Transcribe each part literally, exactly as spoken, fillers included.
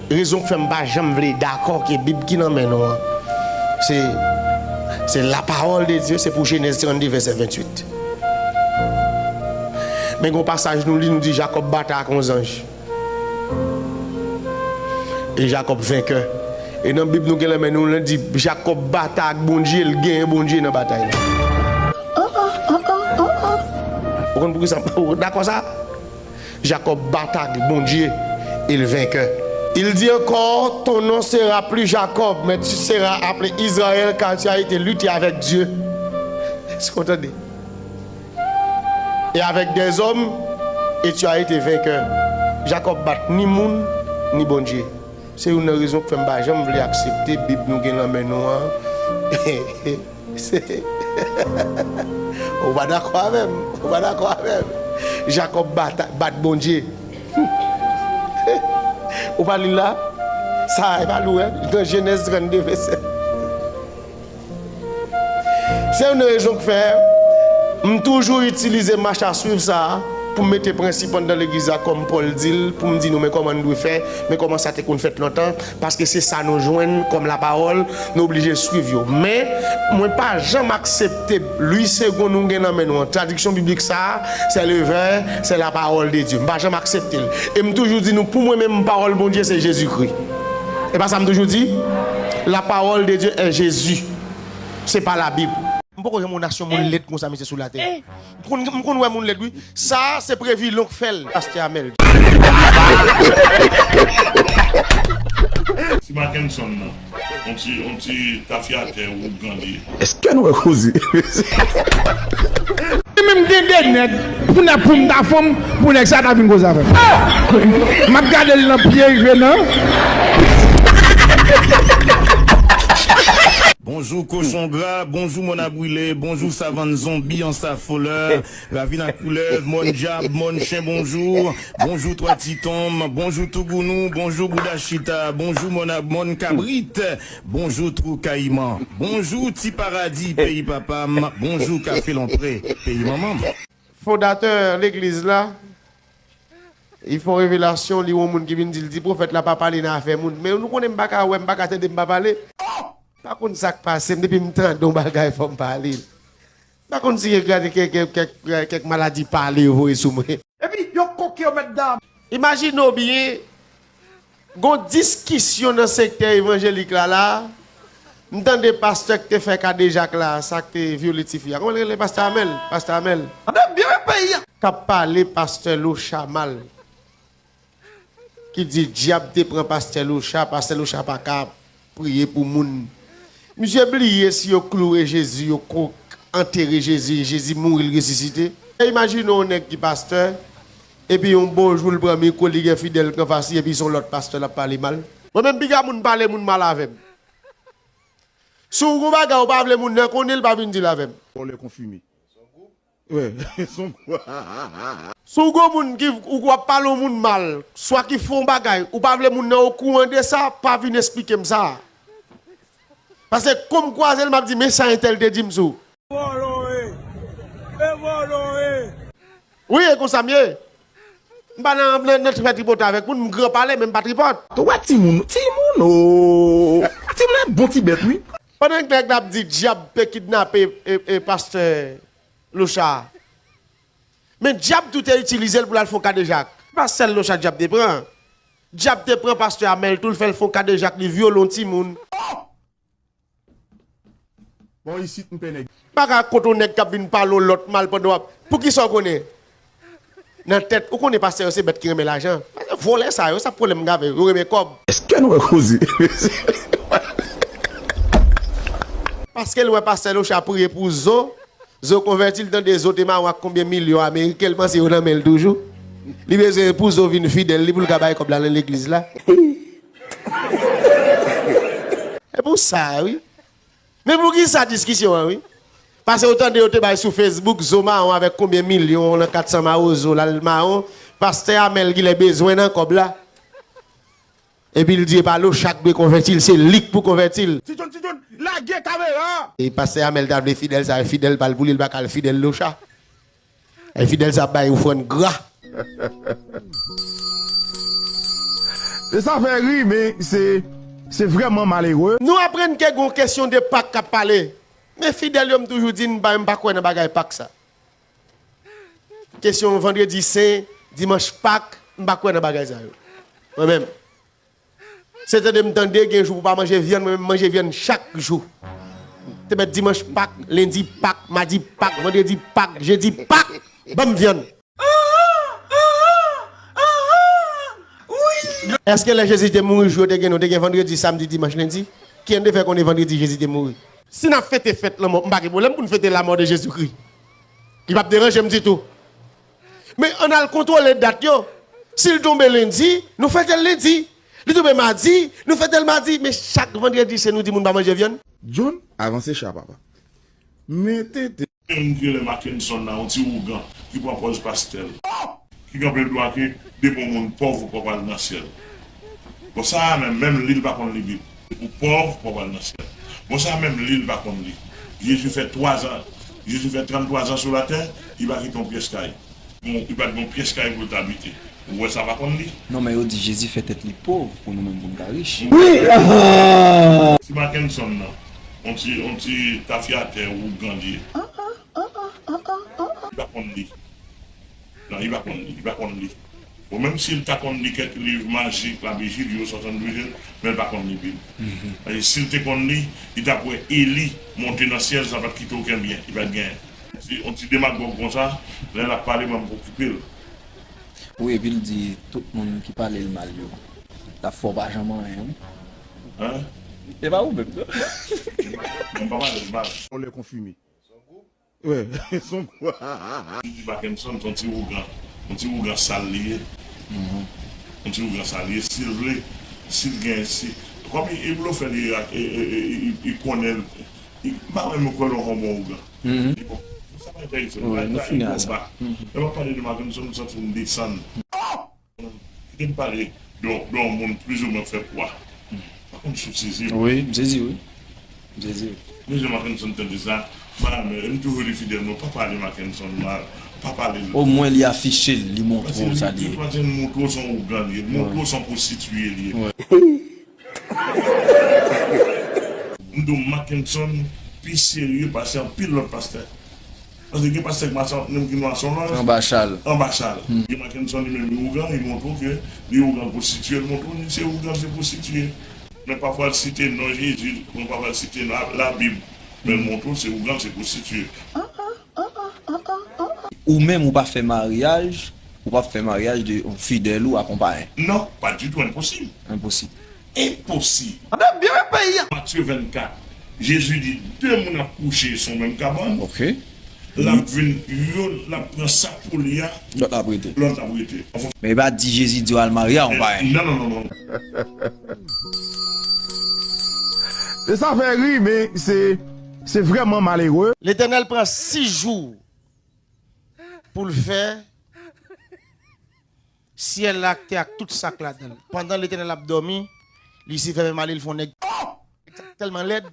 Rezon k fè m pa janm vle dakò ke Bib ki nan men nou an, se, se la parole de Dieu, se pou Jenèz trannde vèsè venntuit. Men gen yon pasaj nou li, nou di Jakòb batay ak yon zanj. E Jakòb venkè. E nan Bib nou gen nan men nou, li di Jakòb batay ak Bondye, l genyen Bondye nan batay la. Ou konn poukisa m dakò sa? Jakòb batay ak Bondye e l venkè. Il dit encore, ton nom sera plus Jacob, mais tu seras appelé Israël, car tu as été lutter avec Dieu. Èske w tande? Et avec des hommes, et tu as été vainqueur. Jakòb bat ni moun, ni Bondye. Se youn nan rezon k fè m pa janm vle aksepte Bib nou gen nan men nou an. Se, ou pa dakò avè m? Ou pa dakò avè m? Jakòb bat, bat Bondye. Ou pa li l la? Sa, e pa li w wè? Nan Jenèz trannde, vèsè. Se youn nan rezon k fè m toujou itilize mach a swiv sa a pou m mete prensip anndan legliz la kòm Pòl di l, pou m di nou men kòman n dwe fè, men kòman sa te konn fèt lontan, paske se sa nou jwenn kòm lapawòl, nou oblije swiv yo. Men, mwen pa janm aksepte Louis Segond nou gen nan men nou an, tradiksyon biblik sa a, c'est le vrai, c'est la parole de Dieu. M pa janm aksepte l. E m toujou di nou, pou mwen menm, pawòl Bondye se Jezikri. E pa sa m toujou di? La parole de Dieu est Jésus. Se pa Labib. M poko janm wè yon nasyon moun lèd konsa, mesye, sou latè. M konn, m konn wè moun lèd, wi. Sa a, se Previlon k fè l. Pastè Amèl. Ti Mackenson nan. On ti, on ti tafyatè ougandè. Èske nou wè koze? Li menm gen de nèg, pou nèg pou m ta fanm, pou nèg sa ta vin koze avè m. M ap gade l nan pye, rive nan. Bonjou kochon gra, bonjou mòn a brile, bonjou savann zonbi an sa folè, ravin a koulèv, mòn djab, mòn chen, bonjou, bonjou twa ti tonm, bonjou tougounou, bonjou bouda chita, bonjou mòn a, mòn kabrit, bonjou twou kayiman, bonjou ti paradi peyi papa m, bonjou kafe lonpre peyi manman m. Fondatè legliz la, li fè yon revelasyon, li wè yon moun ki vin di l, di pwofèt la pa pale nan afè moun. Men nou konnen m pa ka wè, m pa ka tande, m pa pale. M pa konn sa k pase m, depi m tande yon bagay fò m pale. M pa konn si gen gade kèk, kèk, kèk, kèk maladi pale yo voye sou mwen. Epi yo koke yo mèt dam. Imajine w byen, gon diskisyon nan sektè evanjelik la la, m tande pastè k te fè kadejak la, sa k te vyole tifi a. Kòman l rele? Pastè Amèl, pastè Amèl. Tande byen wi peyi a. K ap pale pastè Locha mal. Ki di dyab te pran pastè Locha, pastè Locha pa ka priye pou moun. Misye bliye si yo kloure Jezi, yo ko-, antere Jezi, Jezi mouri, l resisite. E imajine yon nèg ki pastè, epi yon bon jou l pran mikwo, li gen fidèl k anfas li, epi se yon lòt pastè l ap pale mal. Mwen menm piga moun pale moun mal avè m. Si w gon bagay ou pa vle moun nan konnen l, pa vin di l avè m. Vòlè konfime. Wi, son. Si w gon moun ki, ou w ap pale yon moun mal, swa ki fè yon bagay, ou pa vle moun nan okouran de sa, pa vin esplike m sa. Paske kou m kwaze l, m ap di, men sa entèl te di m sou. Vòlò w ye. E vòlò w ye. Wi, e konsa m ye. M pa nan, nan, nan fè tripotay avèk moun, m gran pale, men m pa tripòt. Ou wè timoun, timoun, o. Timoun se bon ti bèt, wi. Pandan nèg la ap di dyab te kidnape, e, e, pastè Locha. Men dyab tou te itilize l pou l al fè yon kadejak. Pa sèl Locha dyab te pran. Dyab te pran pastè Amèl tou, l fè l fè yon kadejak, li vyole yon timoun. Bò isit m pè nèg. Pa ka kote yon nèg k ap vin pale yon lòt mal pandan w ap. Poukisa w konnen? Nan tèt, ou konnen pastè yo se bèt ki renmen lajan. Vòlè sa yo, sa pwoblèm m gen avè yo, yo renmen kòb. Èske nou wè koze? Paske l wè pastè Locha priye pou zo, zo konvèti, l tande zo te mawon ak konbyen milyon ameriken, l panse yo nan men l toujou. Li bezwen pou zo vin fidèl li pou l ka bay kòb la nan legliz la. E pou sa, wi. Men poukisa diskisyon an, wi? Paske ou tande yo te bay sou Facebook, zo mawon avèk konbyen milyon nan kat san mawozo l al mawon, pastè Amèl genlè bezwen nan kòb la. Epi l di e pa Locha k dwe konvèti l, se li k pou konvèti l. Ti John, Ti John, lage kamera! E pastè Amèl ta vle fidèl, sa fidèl pa l pou li, l pa ka al fidèl Locha. E fidèl sa ap bay ofrann gra. E sa fè ri, men se, se vrèman malere. Nou aprann ke gon kesyon de Pak k ap pale. Men fidèl yo, m toujou di, m pa, m pa kwè nan bagay Pak sa. Kesyon vandredi sen, dimanch Pak, m pa kwè nan bagay sa yo. Mwen menm. Se tande m tande, gen jou pou pa manje vyann, mwen menm manje vyann chak jou. Te mèt dimanch Pak, lendi Pak, madi Pak, vandredi Pak, jedi Pak, ban m vyann. Èske lè Jezi te mouri, jou yo te gen non, te gen vandredi, samdi, dimanch, lendi? Ki n te fè konnen vandredi Jezi te mouri? Si n ap fete fèt lanmò, m pa gen pwoblèm pou n fete lamò de Jezikri. Li p ap deranje m ditou. Men ann al kontwole dat yo. Si l tonbe lendi, nou fete l lendi. Li tonbe madi, nou fete l madi. Men chak vandredi sen nou di moun pa manje vyann. John, avanse cha papa. Men tete. Yon moun ki rele Mackenson la, yon ti ougan, ki pran pòz pastè l. Ki gen anpil dwa ke depi yon moun pòv ou pòv al nan syèl. Bon, sa a menm, menm li, li pa konn li Bib. Ou pòv, pòv al nan syèl. Bon, sa a menm li, li pa konn li. Jezi fè twazan, Jezi fè tranntwazan sou latè, li pa kite yon pyès kay. Bon, li pa t gen yon pyès kay pou l t abite. Ou wè sa pa konn li? Non, men yo di Jezi fè tèt li pòv pou nou menm pou n ka rich. Wi! Si Mackenson nan, yon ti, yon ti tafyatè ougan li ye. Li pa konn li. Non, li pa konn li, li pa konn li. Bon, menm si l ta konn li kèk liv majik, labejil yo, swasanndouz, men l pa konn li Bib. Paske si l te konn li, li t ap wè Eli monte nan syèl san pa t kite okenn byen, li pa t genyen. Se yon ti demagòg konsa, lè l ap pale, ban m okipe l. Wi, epi l di tout moun ki pale l mal yo, l ap fè w pa janm anyen, wi. Hein? E pa ou menm, non? Mwen pa pale l mal. On lè konfime. Wi, son. Li di Mackenson, se yon ti ougan. Yon ti ougan sal li ye. Yon ti ougan sal li ye. Si l vle, si l gen, si. Kòm e, e blofè li ye, e, e, e, e, e konnen l. M pa renmen kwè lè yon bon ougan. Li bon. Sa pa enterese m. Wi, nou fini a sa. Lè m ap pale de Mackenson, m santi m desann. Kite m pale de, de yon moun plizoumwen k fè pwa. Pa konn si w sezi. Wi, m sezi, wi. M sezi, wi. Mesye Mackenson tande sa, m pa renmen, m toujou di fidèl mwen, pa pale Mackenson mal, pa pale l. Omwen li afiche l, li montre w sa li ye. Paske li montre w se yon ougan li ye, li montre w se yon pwostitiye li ye. Wi. M di w, Mackenson pi serye pase anpil lòt pastè. Paske gen pastè k mache ak moun ki nwa Solans. Anba chal. Anba chal. Gen Mackenson li menm, li ougan, li montre w ke li ougan pwostitiye, li montre w li se ougan, se pwostitiye. Men pafwa l site non Jezi, men pafwa l site la, Labib. Men l montre w se ougan, se pwostitiye. Ou menm ou pa fè maryaj, ou p ap fè maryaj de yon fidèl ou ak yon payen. Non, pa ditou, enposib. Enposib. Enposib. Tande byen wi peyi a. Matye vennkat, Jezi di de moun ap kouche sou menm kabann. Ok. L ap vin, youn l ap pran sak pou li a, lòt l ap rete. Lòt l ap rete. Men e pa di Jezi di w al marye a yon payen. Non, non, non, non. E sa fè ri, men se, se vrèman malere. Letènèl pran sis jou pou l fè syèl la ak tè ak tout sa k ladan l. Pandan Letènèl ap dòmi, Lisifè menm ale, l fè yon nèg tèlman lèd.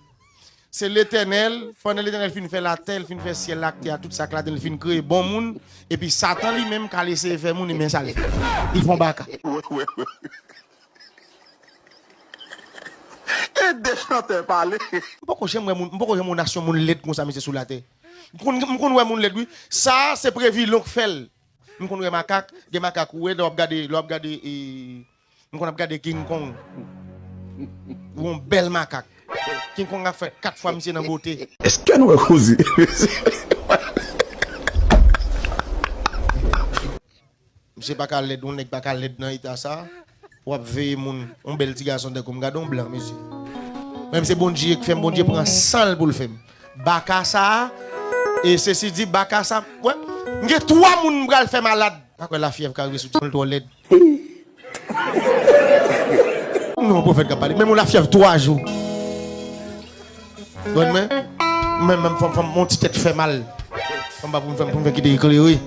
Se Letènèl, pandan Letènèl fin fè latè, l fin fè syèl la ak tè a, tout sa k ladan l, l fin kreye bon moun, epi Satan li menm k al eseye fè moun, men sa l fè. Li fè yon baka. E de chantè pale. M poko janm wè moun, m poko janm wè yon nasyon moun lèd konsa, mesye, sou latè. M konn, m konn wè moun lèd, wi. Sa a, se Previlon k fè l. M konn wè makak, gen makak, ou wè, lè w ap gade, lè w ap gade, e, m konn ap gade King Kong. Ou yon bèl makak. King Kong ap fè kat fwa misye nan bote. Èske nou wè koze? Misye pa ka lèd, yon nèg pa ka lèd nan eta sa. W ap veye moun, yon bèl ti gason tankou m, gade yon blan, mesye. Menm se Bondye k fè m, Bondye pran san l pou l fè m. Baka sa a, e sesi di baka sa, wè, m gen twa moun m pral fè malad. Pa kwè lafyèv ka rive sou timoun l twò lèd. Non, pwofèt k ap pale. Menm yon lafyèv twa jou. Bon, men, men, men, fòm, fòm, mon ti tèt fè mal. Fòm pa pou m fè, pou m fè kite eklere.